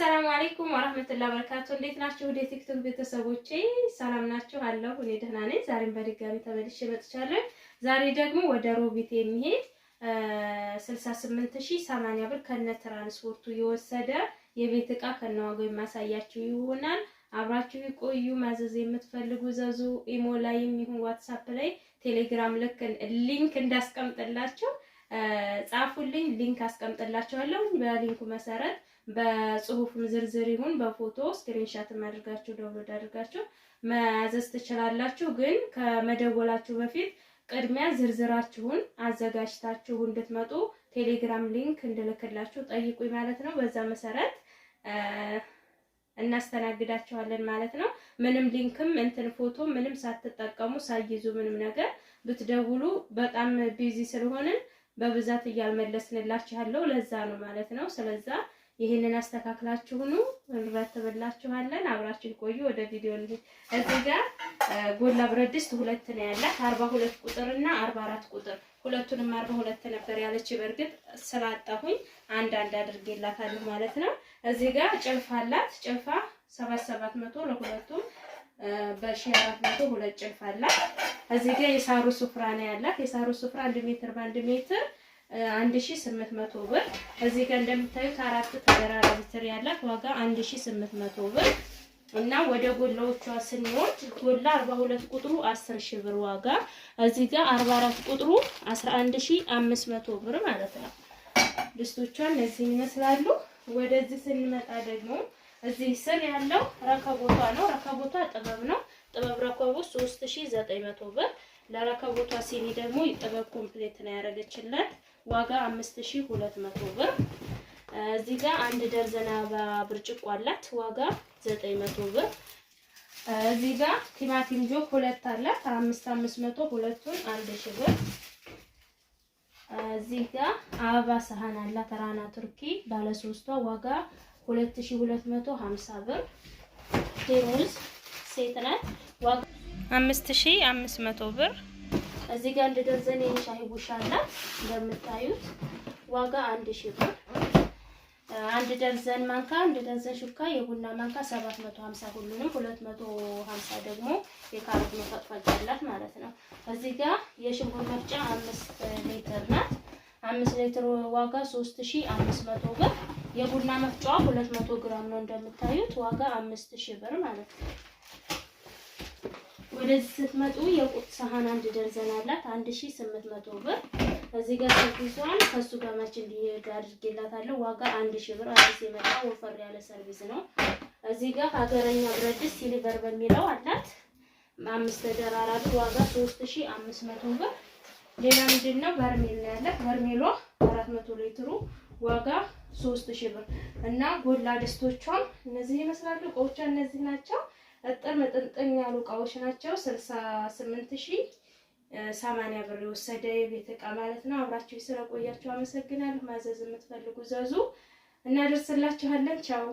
السلام عليكم ورحمة الله وبركاته። እንዴት ናችሁ? ወደ ቲክቶክ ቤተሰቦቼ ሰላም ናችሁ? አለሁ እኔ ደህና ነኝ። ዛሬም በድጋሚ ተመልሼ መጥቻለሁ። ዛሬ ደግሞ ወደ ሮቢት የሚሄድ 68,080 ብር ከነ ትራንስፖርቱ የወሰደ የቤት እቃ ከነዋጋው የማሳያችሁ ይሆናል። አብራችሁ ይቆዩ። ማዘዝ የምትፈልጉ ዘዙ። ኢሞ ላይም ይሁን ዋትሳፕ ላይ ቴሌግራም ልክ link እንዳስቀምጥላችሁ ጻፉልኝ። Link አስቀምጥላችኋለሁ። በ link ኡ መሰረት በጽሁፍም ዝርዝር ይሁን በፎቶ screenshot አድርጋችሁ download አድርጋችሁ ማዘዝ ትችላላችሁ። ግን ከመደወላችሁ በፊት ቅድሚያ ዝርዝራችሁን አዘጋጅታችሁ እንድትመጡ ቴሌግራም link እንድልክላችሁ ጠይቁኝ ማለት ነው። በዛ መሰረት እናስተናግዳችኋለን ማለት ነው። ምንም link ም እንትን ፎቶ ምንም ሳትጠቀሙ ሳይዙ ምንም ነገር ብትደውሉ በጣም busy ስለሆንን በብዛት እያልመለስንላችሁ ያለው ለዛ ነው ማለት ነው። ስለዛ ይህንን አስተካክላችሁ ኑ፣ እንረትብላችኋለን። አብራችሁ ቆዩ። ወደ ቪዲዮ እንሂድ። እዚህ ጋር ጎላ ብረት ድስት ሁለት ነው ያላት፣ 42 ቁጥር እና 44 ቁጥር። ሁለቱንም 42 ነበር ያለች። በእርግጥ ስላጣሁኝ አንድ አንድ አድርጌላታለሁ ማለት ነው። እዚህ ጋር ጭልፋ አላት። ጭልፋ 7,700 ለሁለቱም በ1,400 ሁለት ጭልፋ አላት። እዚህ ጋር የሳሩ ሱፍራ ነው ያላት። የሳሩ ሱፍራ 1 ሜትር በ1 ሜትር 1800 ብር። እዚህ ጋር እንደምታዩት አራት ተደራራቢ ትሪ ያላት ዋጋ 1800 ብር። እና ወደ ጎላዎቿ ስንወርድ ጎላ 42 ቁጥሩ 10,000 ብር ዋጋ፣ እዚህ ጋር 44 ቁጥሩ 11,500 ብር ማለት ነው። ድስቶቿ እነዚህ ይመስላሉ። ወደዚህ ስንመጣ ደግሞ እዚህ ስር ያለው ረከቦቷ ነው። ረከቦቷ ጥበብ ነው። ጥበብ ረከቦት 3900 ብር። ለረከቦቷ ሲኒ ደግሞ ጥበብ complete ነው ያደረገችለት ዋጋ 5200 ብር። እዚህ ጋር አንድ ደርዘን አበባ ብርጭቆ አላት ዋጋ 900 ብር። እዚህ ጋር ቲማቲም ጆክ ሁለት አላት 5,500 ሁለቱን 1000 ብር። እዚህ ጋር አበባ ሰሃን አላት ራና ቱርኪ ባለ ሶስቷ ዋጋ 2250 ብር። ቴርሙዝ set ናት ዋጋ 5500 ብር። እዚህ ጋር አንድ ደርዘን የሻሂ ቡሻ አላት እንደምታዩት ዋጋ 1000 ብር። አንድ ደርዘን ማንካ፣ አንድ ደርዘን ሹካ፣ የቡና ማንካ 750 ሁሉንም፣ 250 ደግሞ የካሮት መፈጥፈጫ አላት ማለት ነው። እዚህ ጋር የሽንኩርት መፍጫ 5 ሊትር ናት። 5 ሊትር ዋጋ 3500 ብር። የቡና መፍጫዋ 200 ግራም ነው እንደምታዩት ዋጋ 5000 ብር ማለት ነው። ወደዚህ ስትመጡ የቁርጥ ሰሃን አንድ ደርዘን አላት 1800 ብር። እዚህ ጋር ሰርቪሷን ከሱ ጋር match እንዲሄድ አድርጌላታለሁ። ዋጋ 1000 ብር። አዲስ የመጣ ወፈር ያለ ሰርቪስ ነው። እዚህ ጋር ሀገረኛ ብረት ድስት silver በሚለው አላት አምስት ተደራራቢ ዋጋ 3500 ብር። ሌላ ምንድነው በርሜል ነው ያላት። በርሜሏ 400 ሊትሩ ዋጋ 3000 ብር። እና ጎላ ድስቶቿም እነዚህ ይመስላሉ። እቃዎቿ እነዚህ ናቸው። እጥር ምጥንጥን ያሉ እቃዎች ናቸው። 68,080 ብር የወሰደ የቤት እቃ ማለት ነው። አብራችሁ ስለቆያችሁ አመሰግናለሁ። ማዘዝ የምትፈልጉ ዘዙ፣ እናደርስላችኋለን። ቻው።